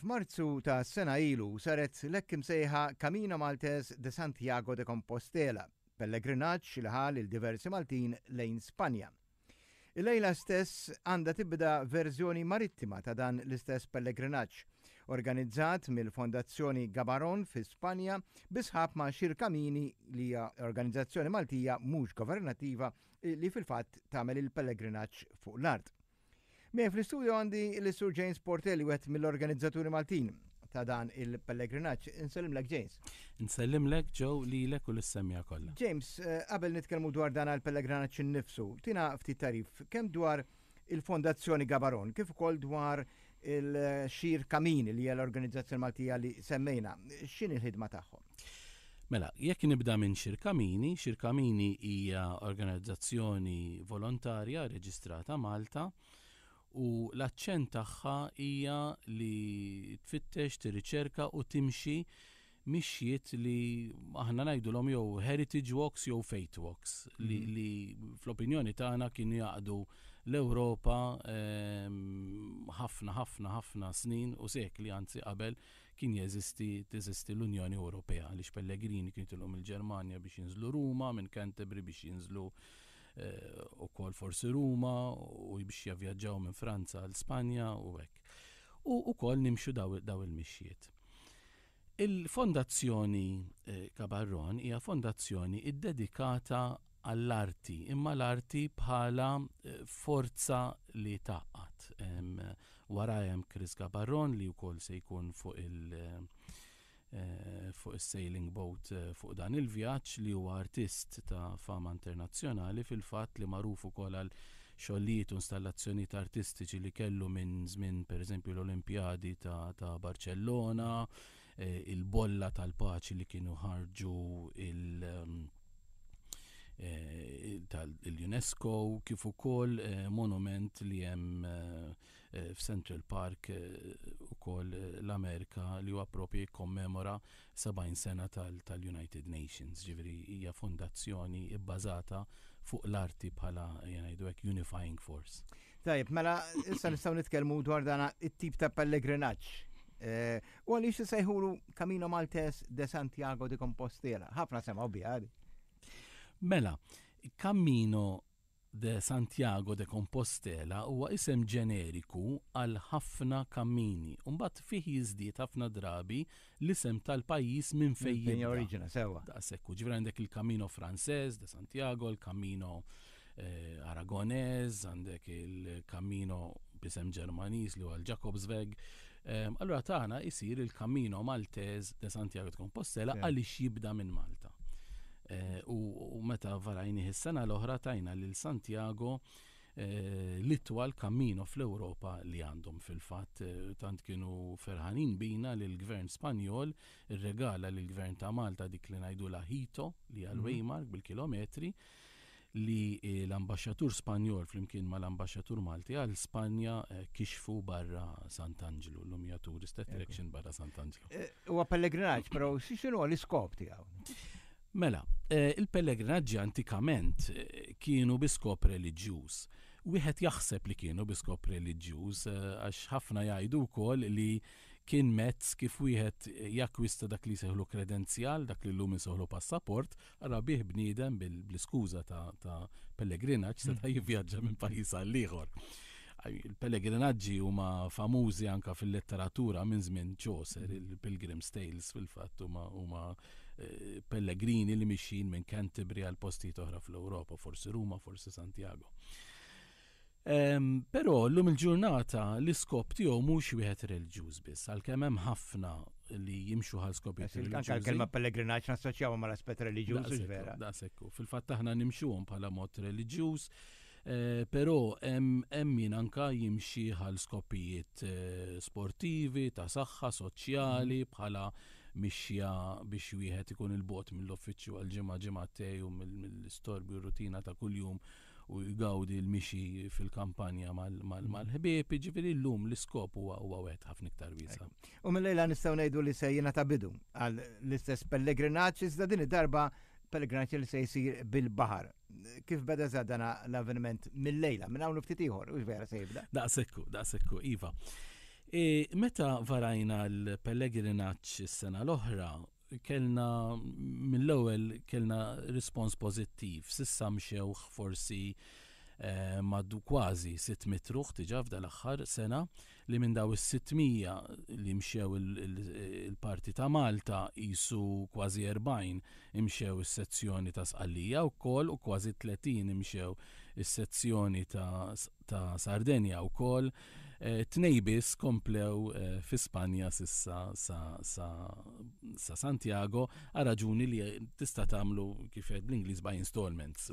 F'Marzu ta' sena ilu saret l-hekk imsejħa Camino Maltese de Santiago de Compostela, pellegrinaġġ li ħa lil diversi Maltin lejn Spanja. Illejla stess għandha tibda verżjoni marittima ta' dan l-istess pellegrinaġġ, organizzat mill-Fondazzjoni Gabarron fi Spanja bi sħab ma' Xirkamini li hija organizzazzjoni Maltija mhux governattiva li fil-fatt tagħmel il-pellegrinaġġ fuq l-art. Miegħi fl-istudio għandi l-Sur James Portelli, wieħed mill-organizzaturi Maltin ta' dan il-pellegrinaġġ. Insellimlek James. Insellimlek Joe lilek u lis-semmiegħa kollha. James, eh, qabel nitkellmu dwar dan il-pellegrinaġġ innifsu, tina ftit tarif kemm dwar il-Fondazzjoni Gabaron, kif ukoll dwar il-Xir Kamini li hija l-organizzazzjoni Maltija li semmejna. X'inhi l-ħidma tagħhom? Mela, jekk nibda minn Xirkamini, Xirkamini hija organizzazzjoni volontarja reġistrata Malta u l-aċċent tagħha hija li tfittex, tirriċerka u timxi mixjiet li aħna ngħidulhom jew heritage walks jew faith walks li, mhm. li fl-opinjoni tagħna kienu jaqdu l-Ewropa ehm, ħafna ħafna ħafna snin u sekli anzi qabel kien jeżisti teżisti l-Unjoni Ewropea għaliex pellegrini kienu jitilqu mill-Ġermanja biex jinżlu Ruma, minn Canterbury biex jinżlu eh, ukoll forsi Ruma u biex javvjaġġaw minn Franza għal Spanja u hekk. U ukoll nimxu daw, daw il-mixjiet. Il-Fondazzjoni eh, Cabarron hija fondazzjoni iddedikata għall-arti, imma l-arti bħala eh, forza li tgħaqqad. Wara hemm Chris Gabarron li wkoll se jkun fuq il- eh, fuq is-sailing boat eh, fuq dan il-vjaġġ li huwa artist ta' fama internazzjonali fil-fatt li magħruf ukoll għal xogħlijiet u installazzjonijiet artistiċi li kellu minn żmien pereżempju l-Olimpjadi ta', ta Barcellona, eh, il-bolla tal-paċi li kienu ħarġu il- eh, tal-UNESCO kif ukoll eh, monument li hemm eh, f'Central Park ukoll l-Amerika li huwa propju jikkommemora 70 sena tal-United Nations, ġifieri hija fondazzjoni bbażata fuq l-arti bħala jgħidu hekk unifying force. Tajjeb, mela issa nistgħu nitkellmu dwar dan it-tip ta' pellegrinaġġ. Eh, u għaliex sejħulu Camino Maltes de Santiago de Compostela. Ħafna semgħu biha. Mela, Camino de Santiago de Compostela huwa isem ġeneriku għal ħafna kammini. Mbagħad fih jiżdied ħafna drabi l-isem tal-pajjiż minn fejn jibda. Oriġina, sewwa. Daqshekk. Ġifieri għandek il-Camino Frances de Santiago, il-Camino eh, Aragonez, għandek il-Camino b'isem Ġermaniż li huwa l-Jakobsweg. Ehm, allura tagħna isir il-Camino Maltese de Santiago de Compostela għaliex jibda minn Malta. Eh, u meta varajni is-sena l-oħra tajna lil Santiago eh, l-itwal Camino fl-Ewropa li għandhom fil-fatt tant kienu ferħanin bina li l-gvern Spanjol irregala lill-gvern ta' Malta dik li ngħidulha Hito li hija l-waymark bil-kilometri li l-ambaxxatur Spanjol flimkien mal-ambaxxatur Malti għal Spanja eh, kixfu barra Sant'Anġlu, llum hija tourist attraction barra Sant'Anġlu. Eh, huwa pellegrinaġġ, però x'inhu l-iskop tiegħu? Mela, eh, il-pellegrinaġġi antikament kienu bi skop reliġjuż. Wieħed jaħseb li kienu bi skop reliġjuż għax ħafna jgħidu wkoll li Kien mezz kif wieħed jakkwista dak li jsejħulu kredenzjal, dak li llum insejħulu passaport, ara bih bniedem bl-iskuża ta' ta' pellegrinaġġ seta' jivvjaġġa minn pajjiż għal ieħor. Il-pellegrinaġġi huma famużi anka fil-letteratura minn żmien Chaucer, il-Pilgrim's Tales fil-fatt huma huma eh, pellegrini li mixjin minn Canterbury għal postijiet oħra fl-Ewropa, forsi Ruma, forsi Santiago. Però llum il-ġurnata l-iskop tiegħu mhux wieħed reliġjuż biss, għalkemm hemm ħafna li jimxu għal skopijiet reliġjużi. Anke l-kelma pellegrinaġġ nassoċjawha mal-aspett reliġjuż, vera. Daqshekk. Fil-fatt aħna nimxuhom bħala mod reliġjuż, eh, però hemm min anka jimxi għal skopijiet eh, sportivi, ta' saħħa, soċjali, mm. bħala mixja biex wieħed ikun il-bot mill-uffiċċju għal ġimgħa ġimgħatej u mill-istorbju rutina ta' kuljum u jgawdi l-mixi fil-kampanja mal-ħbieb, jiġifieri llum l-iskop huwa huwa wieħed ħafna iktar wiesa'. U mill-lejla nistgħu ngħidu li se jingħata bidu għal l-istess pellegrinaġġ iżda din id-darba pellegrinaġġ li se jsir bil-baħar. Kif beda eżatt dan l-avveniment mill-lejla, minn hawn ftit ieħor, u vera se jibda? Daqshekk hu, daqshekk hu, iva. E, meta varajna l-pellegrinaġġ is-sena l-oħra, kellna mill-ewwel kellna rispons pożittiv. S'issa mxew forsi eh, madu kważi 600 ruħ diġà f'dal-aħħar sena li minn daw is-600 li mxew il-parti ta' Malta qisu kważi 40 imxew is-sezzjoni ta' Sqallija wkoll u kważi 30 imxew is-sezzjoni ta' ta' Sardenja wkoll. Tnej biss komplew fi Spanja s'issa sa, sa, sa Santiago għal raġuni li tista' tagħmlu kif jgħid bl-Ingliż by installments.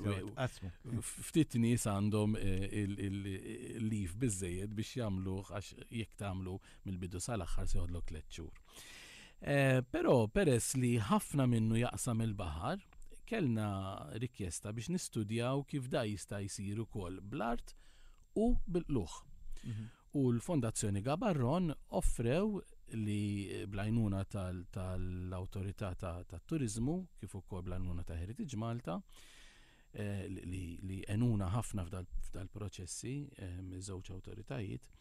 Ftit nies għandhom il-leave biżejjed biex jagħmluh għax jekk tagħmlu mill-bidu sal-aħħar se joħodlok tliet xhur. Però peress li ħafna minnu jaqsam il-baħar, kellna rikjesta biex nistudjaw kif da jista' jsir ukoll bl-art u bil-qlugħ. U l-Fondazzjoni Gabarron offrew li bl-għajnuna tal-Awtorità tat-Turiżmu kif ukoll bl-għajnuna ta' Heritage Malta eh, li għenuna ħafna f'dal-proċessi eh, miż-żewġ awtoritajiet,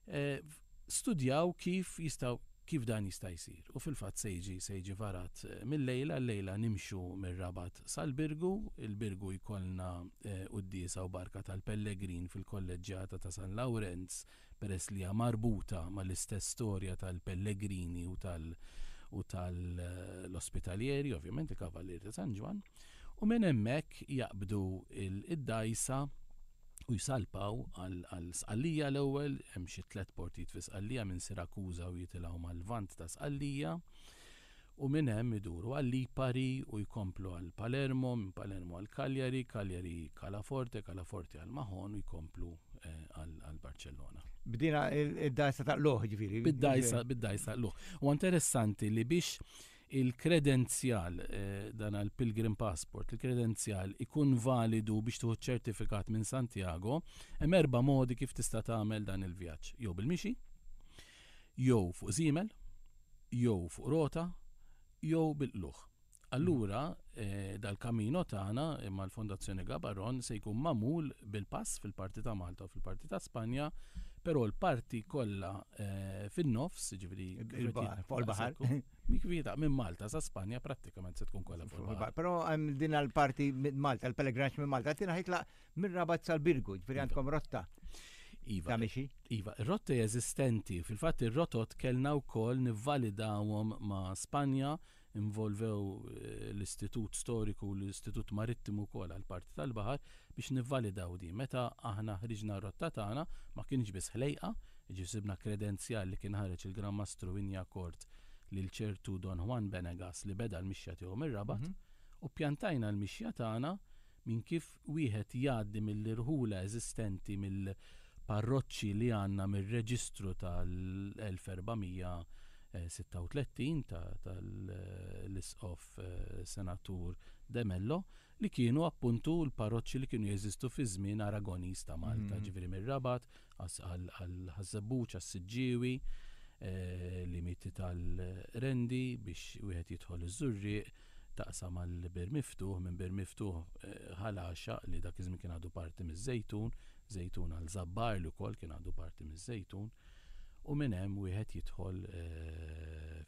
eh, studjaw kif jistgħu kif dan jista' jsir. U fil-fatt se jiġi se jiġi varat eh, mill-lejla, l-lejla nimxu mir-Rabat sal-Birgu, il-Birgu jkollna eh, quddiesa u barka tal-Pellegrin fil-Kolleġġjata ta' San Lawrenz peress li hija marbuta mal-istess storja tal-Pellegrini u tal- u tal-Ospitalieri, ovvjament il-Kavallieri ta' San Ġwann, u minn hemmhekk jaqbdu id-dgħajsa u jsalpaw għal Sqallija l-ewwel, hemm xi tlett portijiet fi Sqallija minn Sirakuża u jitilgħu mal-Lvant ta' Sqallija, u minn hemm iduru għal Lipari u jkomplu għal Palermo, minn Palermo għal Cagliari, Cagliari Calaforte, Calaforte għal Mahon u jkomplu eh, għal Barcellona. Bdina id-dajsa ta' luħ ġifieri. Bid-dajsa, bid-dajsa luħ. U interessanti li biex il-kredenzjal, dan għall-Pilgrim Passport, il-kredenzjal ikun validu biex tieħu ċ-ċertifikat minn Santiago, hemm erba' modi kif tista' tagħmel dan il-vjaġġ. Jew bil-mixi, jew fuq żiemel, jew fuq rota, jew bil-qlugħ. Allura dal-Camino tagħna mal-Fondazzjoni Gabarron se jkun magħmul bil-pass fil-parti ta' Malta u fil-parti ta' Spanja, però l-parti kollha fin-nofs, jiġifieri fuq il-baħar. Kif minn Malta sa Spanja prattikament se tkun kollha fuq il-baħar. Però hemm din l-parti minn Malta, il-pellegrinaġġ minn Malta, tina ħitlaq minn Rabat sal-Birgu, ġifieri għandkom rotta. Iva. Iva, ir-rotta eżistenti, fil-fatt ir-rotot kellna wkoll nivvalidawhom ma' Spanja involvew l-Istitut Storiku u l-Istitut Marittimu wkoll għall-parti tal-baħar biex nivvalidaw din. Meta aħna ħriġna r-rotta tagħna ma kienx biss ħlejqa, jiġifieri sibna kredenzjal li kien ħareġ il-Gran Mastru Wignacourt lil ċertu Don Juan Benegas li beda l-mixja tiegħu mir-Rabat u ppjantajna l-mixja tagħna minn kif wieħed jgħaddi mill-irħula eżistenti mill-parroċċi li għandna mir-reġistru tal-1436 tal-Isqof Senatur De Mello li kienu appuntu l-parroċċi li kienu jeżistu fi żmien Aragoniż ta' Malta, ġifieri mir-Rabat għal Ħaż-Żebbuġ, għas-Siġġiewi, limiti tal-Rendi biex wieħed jidħol iż-Żurrieq, taqsam għal Bir Miftuħ, minn Bir Miftuħ Ħal Għaxaq li dak iż-żmien kien għadu parti miż-Żejtun, Żejtun għal Żabbar li wkoll kien għadu parti miż-Żejtun, u minn hemm wieħed jidħol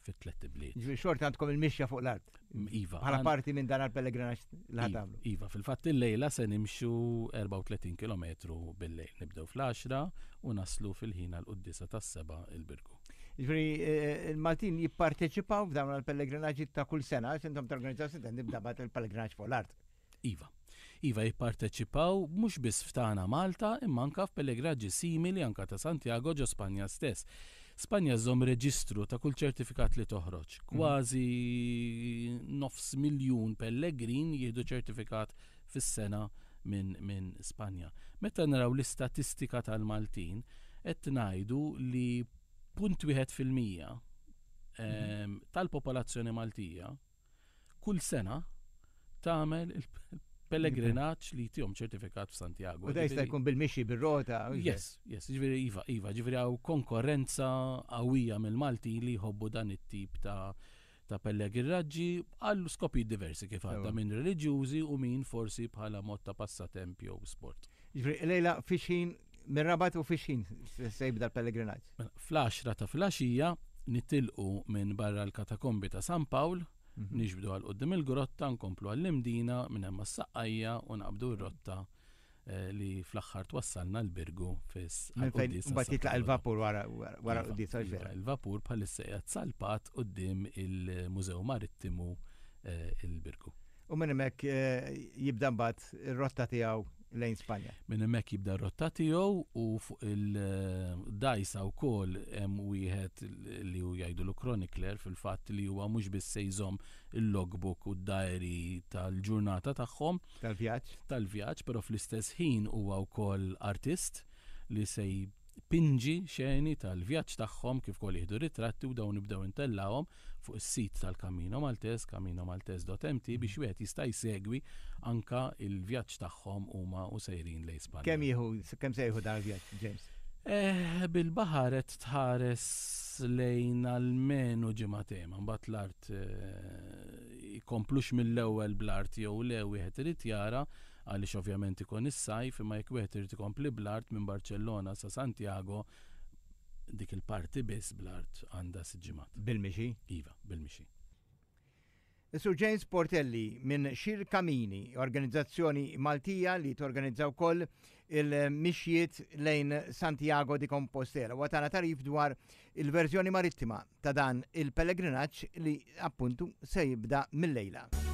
fit-tlett ibliet. Ġifieri xorta għandkom il-mixja fuq l-art. Iva. Bħala parti minn dan għal-pellegrinaġġ li ħa tagħmlu. Iva, fil-fatt illejla se nimxu 34 kilometru bil-lejl. Nibdew fl-10 u naslu fil-ħin għall-quddiesa tas-sebgħa il-Birgu. Ġifieri eh, il-Maltin jipparteċipaw f'dawn il-pellegrinaġġi ta' kull sena, għax intom torganizzaw sinten nibda bat il-pellegrinaġġ fuq l-art. Iva. Iva jipparteċipaw mhux biss f'tagħna Malta imma anka f'pellegraġġi simili anka ta' Santiago ġo Spanja stess. Spanja żżomm reġistru ta' kull ċertifikat li toħroġ. Mhm. Kważi nofs miljun pellegrin jieħdu ċertifikat fis-sena minn min Spanja. Meta naraw l-istatistika tal-Maltin, qed ngħidu li 0.1% mhm. tal-popolazzjoni Maltija kull sena tagħmel il-pellegrinaġġ li jtihom ċertifikat f'Santiago. U da jista' jkun bil-mixi, bir-rota. Yes, yes, ġifieri iva, iva, ġifieri hawn konkorrenza qawwija mill-Maltin li jħobbu dan it-tip ta' ta' pellegrinaġġi għal skopijiet diversi kif għadda minn reliġjużi u min forsi bħala mod ta' passatemp jew sport. Ġifieri lejla fix-ħin. Mir-Rabat u fi x'ħin se jibda l-pellegrinaġġ? Mela, fl-għaxra ta' filgħaxija nitilqu minn barra l-katakombi ta' San Pawl, niġbdu għal quddiem il-grotta, nkomplu għall-Imdina, minn hemm għas-Saqqajja u naqbdu r-rotta li fl-aħħar twassalna l-Birgu fis. Minn fejn mbagħad jitlaq il-vapur wara wara iva, l-quddiesa iva, Il-vapur bħalissa qiegħed salpat quddiem il-Mużew Marittimu il-Birgu. U minn hemmhekk jibda mbagħad ir-rotta tiegħu lejn Spanja. Minn hemmhekk jibda r-rotta tiegħu u fuq il-dgħajsa wkoll hemm wieħed li hu jgħidulu chronicler fil-fatt li huwa mhux biss se jżomm il-logbook u d-diary tal-ġurnata tagħhom. Tal-vjaġġ. Tal-vjaġġ, però fl-istess ħin huwa wkoll artist li se jpinġi xeni tal-vjaġġ tagħhom kif ukoll jieħdu ritratti u dawn nibdew intellgħuhom fuq is-sit tal-Camino Maltese, caminomaltese.mt biex wieħed jista' jsegwi anka il-vjaġġ tagħhom huma u sejrin lejn Spanja. Kemm jieħu, kemm se jieħu dan il-vjaġġ, James? Eh, bil-baħar qed tħares lejn almenu ġimagħtejn, mbagħad l-art eh, jkomplux mill-ewwel bl-art jew le wieħed irid jara għaliex ovvjament ikun is-sajf, imma jekk wieħed irid ikompli bl-art minn Barċellona sa Santiago, dik il-parti biss bl-art għandha sitt ġimgħat. Bil-mixi? Iva, bil-mixi. Is-Sur James Portelli minn Xir Kamini, organizzazzjoni Maltija li torganizza wkoll il-mixjiet lejn Santiago di Compostela. Huwa tana tagħrif dwar il-verżjoni marittima ta' dan il-pellegrinaġġ li appuntu se jibda mil-lejla.